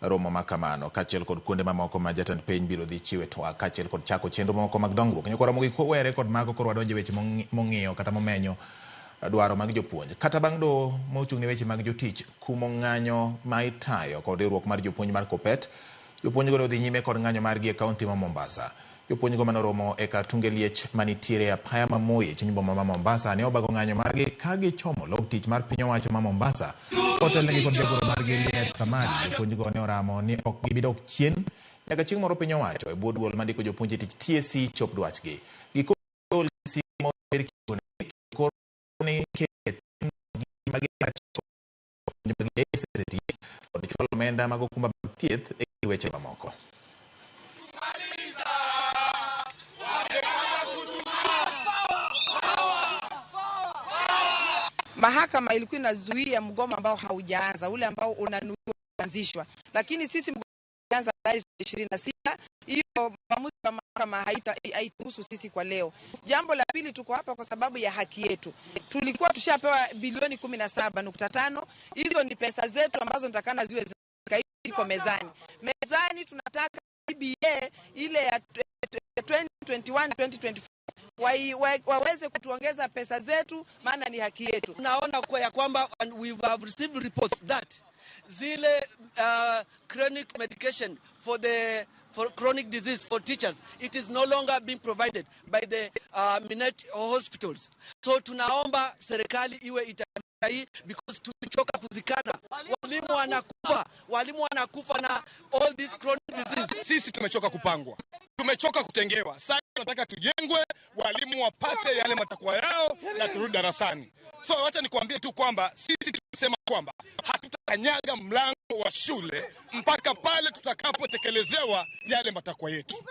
Romo ma kamano kaachiel kod kuonde mamoko ma jatend piny biro dhi chiwe twak kaachiel kod chako chenro mamoko mag dongruok. Nyakwa Ramogi kowere kod mago koro wadonje weche mong'iyo kata momenyo dwaro mag jopuonj. Kata bang' doho mochung' ne weche mag jotich kumo ng'anyo ma itayo kod riwruok mar jopuonj mar KUPPET, jopuonjgo ne odhi nyime kod ng'anyo margi e kaunti ma Mombasa. Jopuonjgo mane oromo e kar tunge liech manitiere e apaya ma Moi e chuny boma ma Mombasa ne obago ng'anyo margi ka gichomo log tich mar piny owacho ma Mombasa kotelnegi kod jagoro margi Linet Kamali. Jopuonjgo ne oramo ni ok gibi dok chien nyaka chieng' moro piny owacho e bwo duol mandiko jopuonj e tich TSC chop dwachgi. Giko koro ni kod chwalo omenda mag okumba mag thieth e weche mamoko. Mahakama ilikuwa inazuia mgomo ambao haujaanza, ule ambao unanuiwa kuanzishwa, lakini sisi mgomo ulianza tarehe 26. Hiyo maamuzi ya mahakama haituhusu sisi kwa leo. Jambo la pili, tuko hapa kwa sababu ya haki yetu. Tulikuwa tushapewa bilioni 17.5. Hizo ni pesa zetu ambazo nitakana ziwe ziko mezani. Mezani tunataka CBA ile ya 2021 2024 waweze kutuongeza pesa zetu, maana ni haki yetu. Naona kwa ya kwamba and we have received reports that zile chronic medication for chronic disease for teachers, it is no longer being provided by the Minet hospitals. So tunaomba serikali iwe ita hii because tumechoka kuzikana, walimu wanakufa, walimu wanakufa na all these chronic disease. Sisi tumechoka kupangwa, tumechoka kutengewa. Sasa tunataka tujengwe, walimu wapate yale matakwa yao na turudi darasani. So wacha nikuambie tu kwamba sisi tunasema kwamba hatutakanyaga mlango wa shule mpaka pale tutakapotekelezewa yale matakwa yetu.